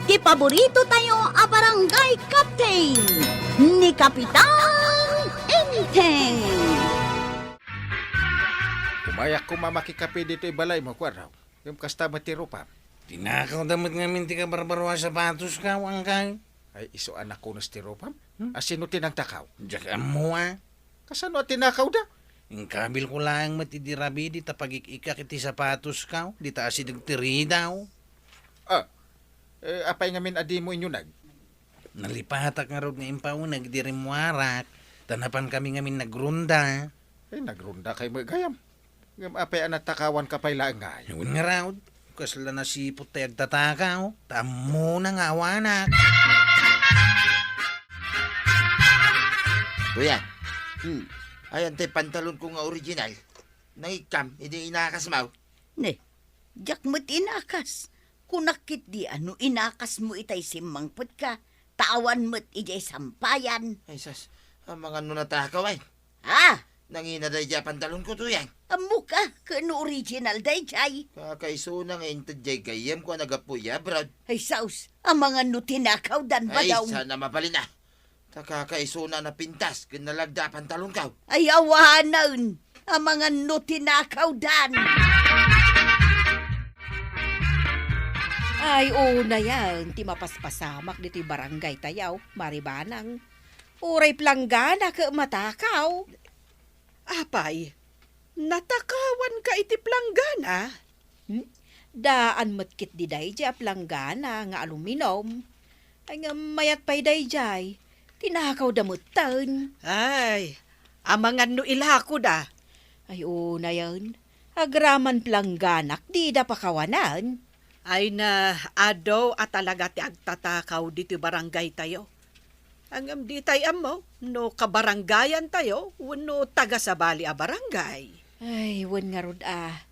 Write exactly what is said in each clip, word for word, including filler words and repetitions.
Ti paborito tayo a barangay captain, ni Kapitan Enteng. Umayak koma makikape ditoy balaymo, kuarog. Ngem kasta met ti rupam. Tinakawda met ngamin ti kabarbaro a sapatosko, angkay. Ay, isu a nakunes ti rupam? Hmm? Asino ti nangtakaw? Diak ammo a. Kasano a tinakawda? Inkabilko laeng met idi rabidi ta pagik-ikkak iti sapatosko, dita asideg ti ridaw. Ah, eh, apay ngamin a dimo inyuneg? Nalipatak ngarud nga impauneg idi rimmuarak, ta napankami ngamin nagronda. Ay, nagrondakay met gayam. Ngem apay a natakawanka pay laeng ngay? Wen ngarud, kasla nasiput tay agtatakaw, ta ammona nga awanak. Kuya, hmm, ayan tay pantalonko nga original. Nangikkam idi inakasmo? Ne, diak met inakas. Kunak ketdi a no inakasmo itay simmangpetka, ta awan met idiay sampayan. Ay, sus, amangan no natakaw ay. Ah! Nangina daydiay a pantalonko, Tuyang. Ammok a, ken no original daydiay. Kakaisuna nga inted diay gayyemko a naggapu idiay abroad. Ay, sus, amangan no tinakawdan, ay, badaw. Sana mabalin a. Ta kakaisuna a napintas ken nalagda a pantalonko. Ay, awanen, amangan no tinakawdan. Ay, unayen ti mapaspasamak ditoy barangay tayo, Mari Banang. Uray planggana ket matakaw. Apay, natakawanka iti planggana? Hmm? Daan met ketdi daydiay a planggana nga aluminum. Ay, ngem mayat pay daydiay, tinakawda metten. Ay, amangan no ilakoda. Ay, unayen, agraman plangganak dida pakawanen. Ay na, adu a talaga ti agtatakaw ditoy barangay tayo. Ngem ditay ammo no kabarangayan tayo wenno taga-sabali a barangay. Ay, wen ngarud a.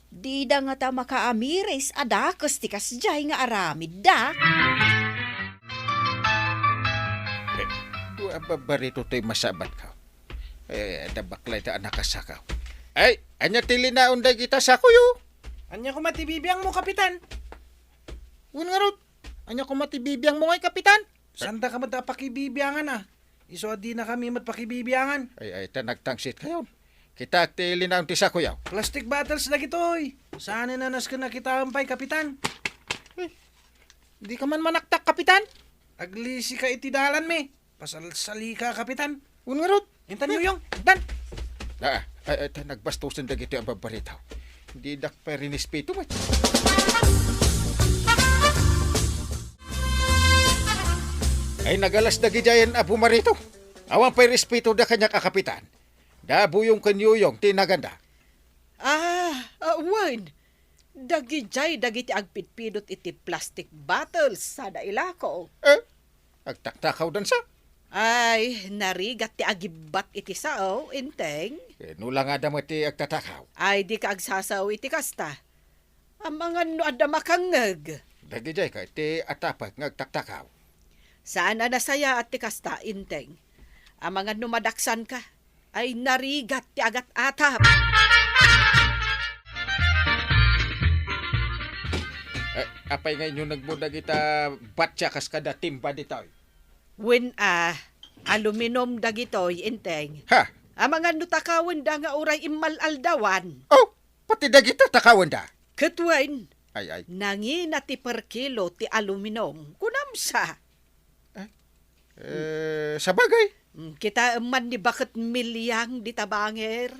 Dida ngata makaamiris a dakes ti kasdiay nga aramidda. Eh, dua a babbarito toy masabatko. Eh, adda baklay ta a nakasako. Ay, ania ti linaon dagita sakoyo? Ania koma ti bibiangmo, Kapitan? Wen ngarud, ania koma ti bibiangmo ngay, Kapitan? Saanda ka met a pakibibiangan a. Isu a dinakami met pakibibiangan. Ay, ay, ta nagtangsitkayon. Kitaek ti linaon ti sakoyo. Plastic bottles dagitoy. Saanen a nasken a kitaem pay, Kapitan. Eh, dika man manaktak, Kapitan? Aglisika iti dalanmi. Pasalsalika, Kapitan. Wen ngarud. Intan, Yuyong. Intan. Ah, ay, ay, ta nagbastosen dagitoy a babbarito. Didak pay rinespeto met. Ay, nagalas dagidiayen a bumarito. Awan pay respetoda kaniak a Kapitan. Da Buyong ken Yuyong ti naganda. Ah, ah, wen. Dagidiay dagiti agpidpidot iti plastic bottles, sada ilako. Eh, agtaktakawdansa? Ay, narigat ti agibbat iti sao, Enteng. Eh, no langada met ti agtatakaw? Ay, dika agsasao iti kasta. Amangan no adda makangngeg. Dagidiay ka iti atapek nga agtaktakaw. Saan a nasayaat ti kasta, Enteng. Amangan no madaksanka. Ay, narigat ti agat-atap. Eh, apay nga inyunegmo dagita batsia kas kada timba ditoy? Wen a, aluminum dagitoy, Enteng. Ha? Amangan no takawenda nga uray immal-aldawan. Oh, pati dagita takawenda? Ket wen, ay, ay, nangina ti per kilo ti aluminum. Kunam sa? Eh, eh, sabagay. Mm, kitaem man ni baket Milyang dita bangir,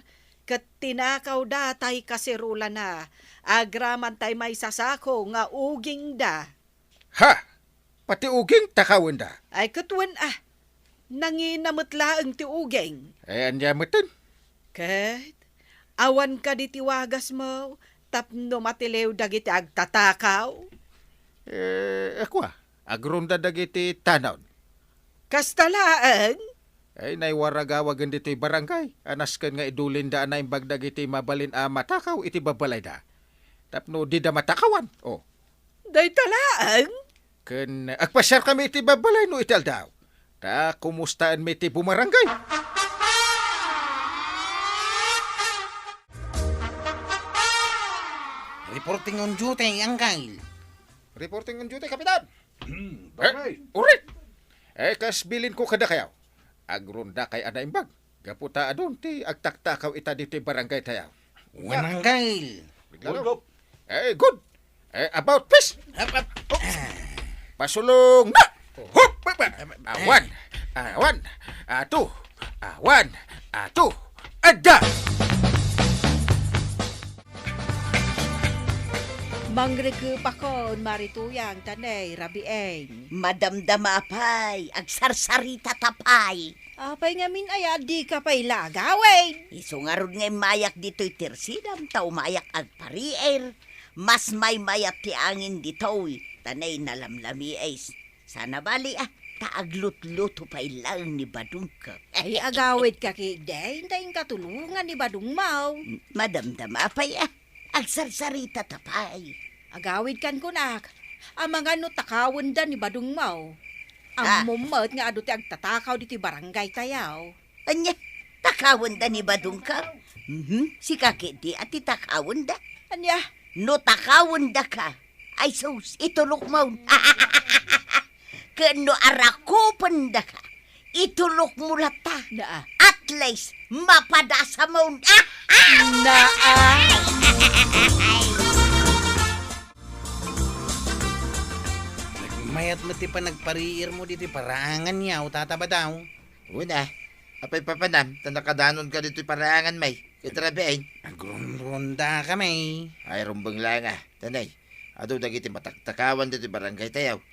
ket tinakawda tay kaserolana, agraman tay maysa sako nga ugingda. Ha! Pati uging takawenda? Ay, ket wen a, nangina met laeng ti uging. Eh, ania meten? Ket, awan kadi ti wagasmo tapno matiliw dagiti agtatakaw? Eh, kua, agronda dagiti tanod. Kasta laeng? Ay, naiwaragawagen ditoy barangay a nasken nga idulinda a naimbag dagiti mabalin a matakaw iti babbalayda. Tapno dida matakawan. Oh. Dayta laeng? Ken agpasiarkami iti babbalay no iti aldaw. Ta kumustaenmi ti bumarangay. Reporting on duty, Uncle. Reporting on duty, Kapitan. Eh, Barangay. Uri! Eh, kas bilinko kadakayo, agrondakay a naimbag gapu ta adun ti agtaktakaw ita ditoy barangaytayo. Barangay. Bigla, no? Good. Eh, good. Eh, about face. Up, up. Pasulong na. Hup, hup, hup. Awan. Awan. Ato. Awan. Ato. Adda. Mangrekepakon, Mari Tuyang, ta ne, rabiin. Madamdama pay, agsarsarita ta pay. Apay ngamin aya, dika pay la agawid? Isu ngarud nga immayak ditoy tersidam, ta umayak agpariir. Mas maymayat ti angin ditoy, ta ne, nalamlamiis. Sana bali, a, ta aglutluto pay laeng ni badongko. Ay, agawidka ketdi, ta inka tulongan ni badongmo. M-, madamdama pay, a, agsarsarita ta pay. Agawidkan kunak, amangan no takawenda ni badongmo. Ah. Ammom met nga adu ti agtatakaw ditoy barangaytayo. Ania, takawenda ni badongko? Mhm, sika ketdi a ti takawenda. Ania? No takawendaka, ay sus, itulokmon. Ken no arakupendaka, itulokmo latta. Naa. At least, mapadasamon. Naa. Nagmayat met ti panagpariirmo ditoy paraangan, yaw, Tata Badaw. Wen a, apay papanam, ta nakadanonka ditoy paraangan, may, ket rabiin. Agronrondakami. Ay, rumbeng laeng a, ta ne, adu dagiti mataktakawan ditoy barangaytayo.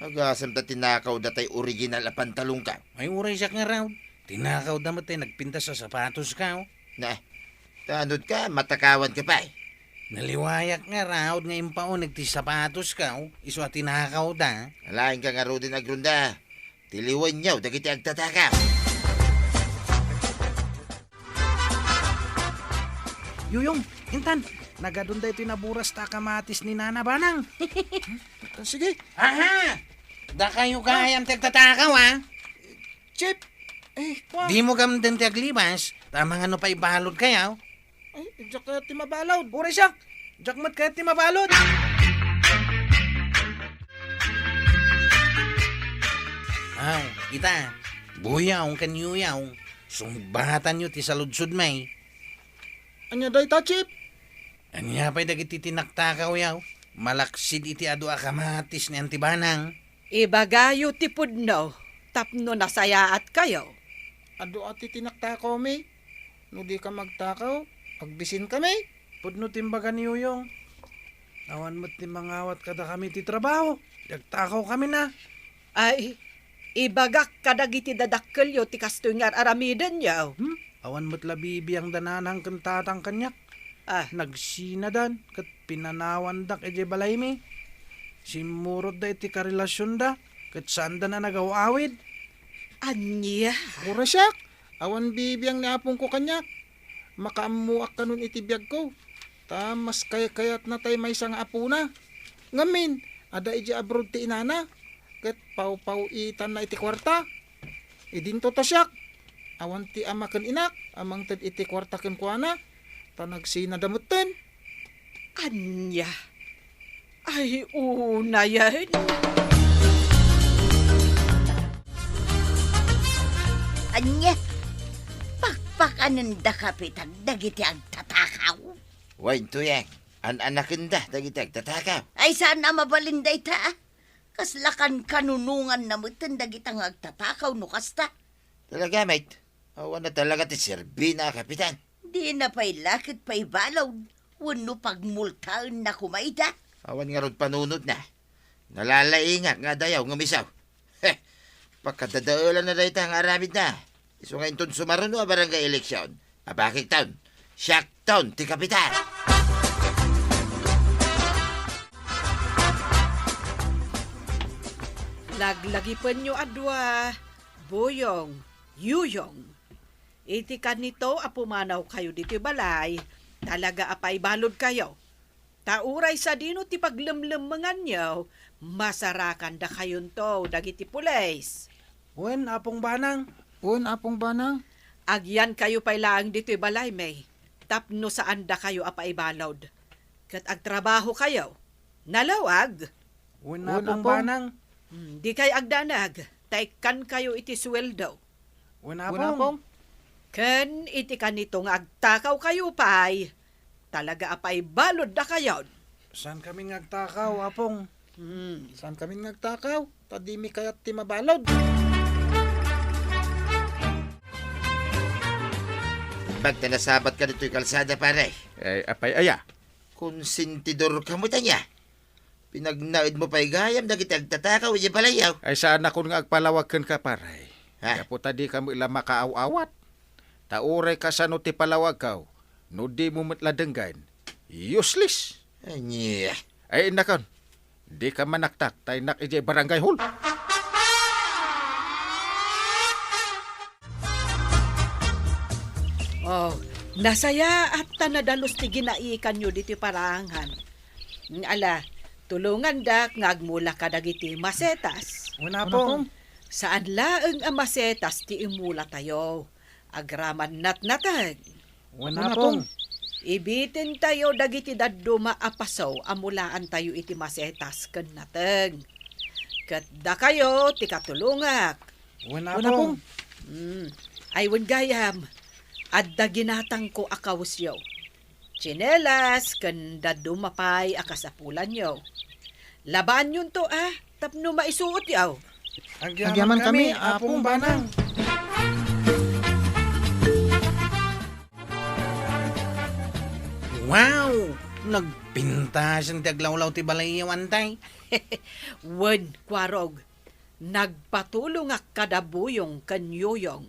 Agasem ta tinakawda tay original a pantalongko. Ay, uray siak ngarud. Tinakawda met tay nagpintas a sapatosko. Na, ta anodka, matakawanka pay. Naliwayak ngarud nga impauneg ti sapatosko, isu a tinakawda. Alaenka ngaruden agronda. Ti liwenyo dagiti agtatakaw. Yuyong, intan, nagadun daytoy naburas ta kamatis ni Nana Banang. Sige. Aha! Dakayo gayam ti agtatakaw, a? Chief, eh, kwa- Dimo gamden ti aglibas, ta amangan no paibalodkayo. Ay, diak kayat ti mabalod. Uray siak, diak met kayat ti mabalod. Aw, ita, Buyong ken Yuyong, sungbatanyo ti saludsodmi. Ania dayta, Chief? Ania pay dagiti tinaktakawyo? Malaksid iti adu a kamatis ni Auntie Banang. Ibagayo ti pudno tapno nasayaatkayo. Adu a ti tinaktakawmi. No dika magtakaw, agbisinkami. Pudno ti imbaga ni Yuyong. Awan met ti mangawat kadakami ti trabaho. Di agtakawkamin a. Ay, ibagak kadagiti dadakkelyo ti kastoy nga ar-aramidenyo. Hmm? Awan met la bibiang da nanang ken tatang kaniak. Ah. Nagsinadan ket pinanawandak idiay balaymi. Simmurotda iti karelasionda ket saandan a nagaw-awid. Ania? Uray siak, awan bibiang ni apongko kaniak. Makaammoak kanon iti biagko, ta mas kaykayatna tay maysa nga apona. Ngamin, adda idiay abroad ti inana, ket pawpaw-itanna iti kuarta. Idinto ta siak, awan ti ama ken inak a mangted iti kuarta kenkuana, ta nagsinada metten. Ania? Ay, unayen. Ania? Pakpakanenda, Kapitan, dagiti agtatakaw? Wen, Tuyang, an-anakenda dagiti agtatakaw. Ay, saan a mabalin dayta, a? Kasla kankanunonganna metten dagita nga agtatakaw no kasta. Talaga, mate? Awan a talaga ti serbina, Kapitan. Dina pay la ket paibalud wenno pagmultaenna koma ida. Awan ngarud panunotna. Nalalaingak nga adayo ngem isu. Heh, pakadadaelanna dayta nga aramidna. Isu nga inton sumaruno a barangay eleksyon, abakekton, siakton ti kapitan. Laglagipenyo a dua, Buyong, Yuyong. Iti kanito a pumanawkayo ditoy balay, talaga a paibaludkayo. Ta uray sadino ti paglemlemmenganyo, masarakandakayonto dagiti pulis. Wen, Apong Banang. Wen, Apong Banang. Agyankayo pay laeng ditoy balaymi, tapno saandakayo a paibalud. Ket agtrabahokayo. Nalawag, Wen, Wen, Apong, Apong. Banang. Hmm, dikay agdanag, ta ikkankayo iti sueldo. Wen, Wen, Apong. Apong. Ken iti kanito nga agtakawkayo pay, talaga a paibalud dakayon. Saan kami nga agtakaw, Apong? Hmm. Saan kami nga agtakaw? Ta dimi kayat ti mabalud. Bagta nasabat ka ditoy kalsada, pare. Ay, apay aya? Konsentidor ka met ania? Pinagnaed mo pay gayam dagiti agtatakaw idiay balayyo. Ay, saanakon nga agpalawag kenka, pare. Ha? Gapu ta dika met la makaaw-awat. Ta uray kasano ti palawagko, no dimo met la denggen, useless. Ania? Ay, innakon, dika manaktak, ta innak idiay barangay hall. Oh, nasayaat ta nadalus ti ginaikanyo ditoy parangan. Ala, tulongandak nga agmula kadagiti masetas. Wen, Apong. Saan laeng a masetas ti imulatayo. Agraman natnateng. Wen, Apong. Ibitentayo dagiti dadduma a paso a mulaantayo iti masetas ken nateng. Ket dakayo ti katulongak. Wen, Wen, Apong. Apong. Hmm. Ay, wen gayam, adda ginatangko a kawesyo. Tsinelas ken dadduma pay a kasapulanyo. Labaanyonto a tapno maisuotyo. Agyaman kami, Apong Banang. Wow! Nagpintasen ti aglawlaw ti balayyo, Antay. Wen, Kuarog, nagpatulongak kada Buyong ken Yuyong.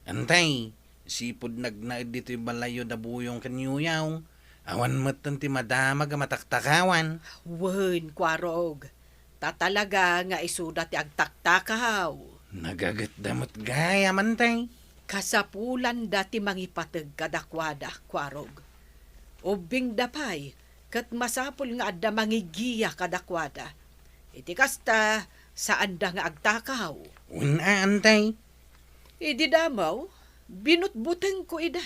Antay, sipud nagnaed ditoy balayyo da Buyong ken Yuyong, awan metten ti madamag a mataktakawan. Wen, Kuarog, ta talaga nga isuda ti agtaktakaw. Nagagetda met gayam, Antay. Kasapulanda ti mangipateg kadakuada, Kuarog. Ubbingda pay, ket masapul nga adda mangigiya kadakuada. Iti kasta, saanda nga agtakaw. Wen a, Antay. Idi damo, binutbutengko ida.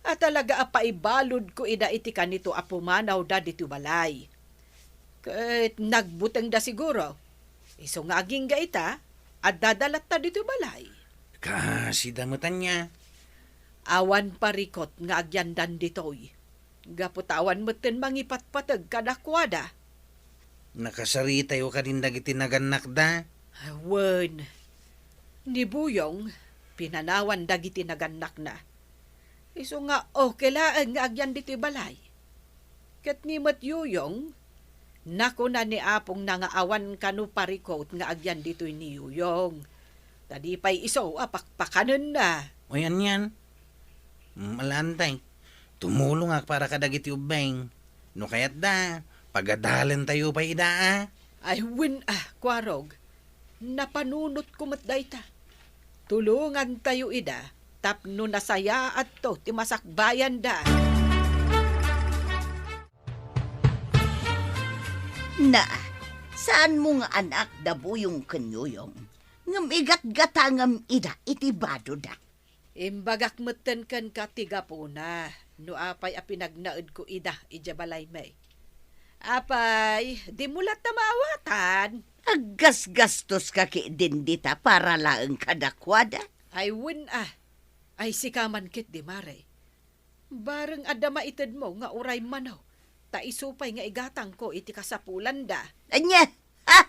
A talaga a paibaludko ida iti kanito a pumanawda ditoy balay. Ket nagbutengda siguro. Isu nga agingga ita, adda da latta ditoy balay. Kaasida met ania? Awan parikut nga agyandan ditoy. Gapu ta awan metten mangipatpateg kadakuada. Nakasaritayo kadin dagiti nagannakda? Wen. Ni Buyong, pinanawan dagiti nagannakna. Isu nga okay laeng nga agyan ditoy balay. Ket ni met Yuyong, nakuna ni apongna nga awan kano parikut nga agyan ditoy ni Yuyong. Ta di pay isu a pakpakanenna. Oy, anian? Mm, ala, Antay. Tumulongak para kadagiti ubbing. No kayatda, pagadalentayo pay ida, a. Ay, wen a, Kuarog. Napanunotko met dayta. Tulongantayo ida tapno nasayaatto ti masakbayanda. Na, saanmo nga anak da Buyong ken Yuyong, ngem igatgatangem ida iti badoda. Imbagak metten kenka ti gapuna, no apay a pinagnaedko ida idiay balaymi. Apay, dimo latta maawatan? Aggasgastoska ketdin dita para laeng kadakuada? Ay, wen a. Ay, sika man ketdi, Mare. Bareng adda maitedmo nga uray mano, ta isu pay nga igatangko iti kasapulanda. Ania? Ha?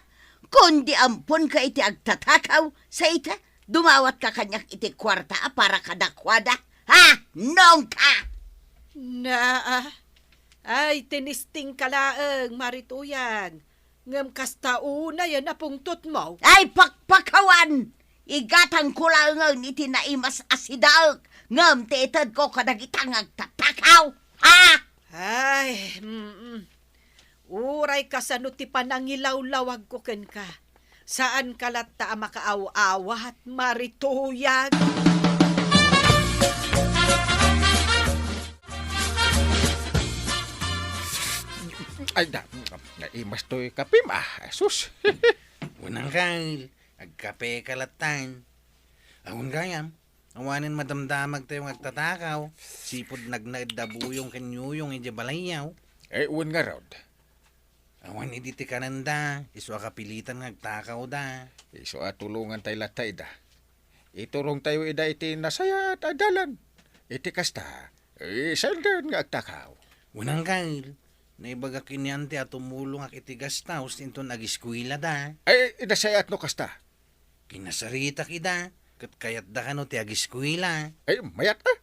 Kundi amponka iti agtatakaw, sa ita, dumawatka kaniak iti kuarta a para kadakuada? Ha? Nongka! Naa, ay, tinistingka laeng, Mare Tuyang. Ngem kasta unayen a pungtotmo. Ay, pakpakawan! Igatangko laengen iti naimas a sidaek, ngem ti itedko kadagita nga agtatakaw. Ha? Ay, mm. Uray kasano ti panangilawlawagko kenka. Saanka latta a makaaw-awat, Mare Tuyang. Ay, da, naimas toy kapim, ah, sus. Unang kail, agkapeka lattan. Awan gayam, awanen madamdamag tayo nga agtatakaw, sipud nagnaed da Buyong ken Yuyong idiay balayyo. Eh, wen ngarud. Awan idi ti kanenda, isu a kapilitan nga agtakawda. Isu a tulongantay latta ida. Iturongtayo ida iti nasayaat a dalan. Iti kasta, isandan nga agtakaw. Wen, Angkel, naibagak ken ni Auntie a tumulongak iti guest house inton agiskuelada. Ay, nasayaat no kasta. Kinasaritak ida, ket kayatda kano ti agiskuela. Ay, mayat a.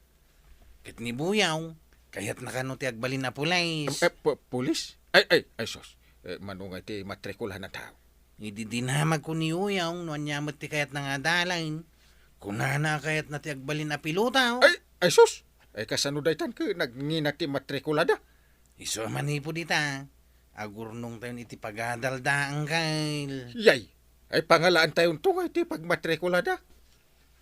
Ket ni Buyaw, kayatna kano ti agbalin a pulis. Em, em, pu-, pulis? Ay, ay, ay, sus. Eh, mano nga iti matrikulana tao? Idi dinamagko ni Buyaw no ania met ti kayatna nga adalan. Kunana a kayatna ti agbalin a piloto. Ay, ay, sus. Ay, kasano daytan ket nagngina ti matrikulada? Isu a manipud ita, agurnongtayon iti pagadalda, Angkel. Yay! Ay, pangalaantayonto nga iti pagmatrikulada.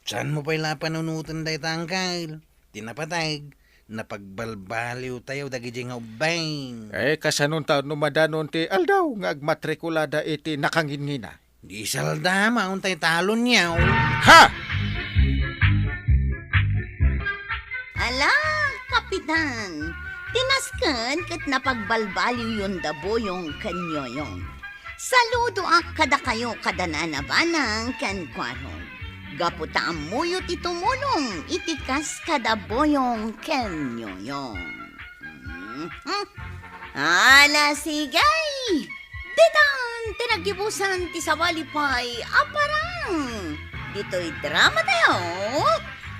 Saanmo pay la a panunoten dayta, Angkel? Ti napateg, napagbalbaliwtayo dagidiay nga ubbing. Eh, kasanonta no madanon ti aldaw nga agmatrikulada iti nakanginngina? Di saldama, untay talonyo. Ha! Ala, Kapitan, ti nasken ket napagbalbaliwyon da Boyong ken Yoyong. Saludoak kadakayo kada nanabanang ken kuarong. Gapu ta ammoyo ti tumulong iti kas kada Boyong ken Yoyong. Mhm. Ala, sige! Ditan ti naggibusan ti sabali pay a parang. Ditoy drama tayo,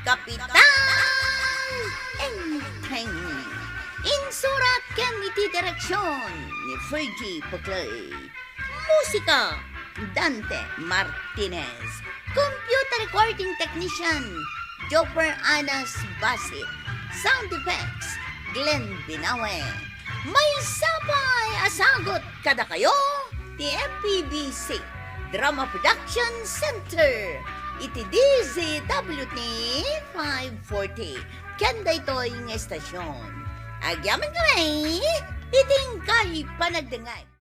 Kapitan Enteng. Insurat ken iti direksyon ni Fergie Puclay. Musika, Dante Martinez. Computer recording technician, Joper Anas Basit. Sound effects, Glenn Binawe. Maysa pay a sagut kadakayo ti M P B C Drama Production Center iti D Z W T five forty. Ken daytoy nga estasyon, agyamankami iti inkay panagdengngeg.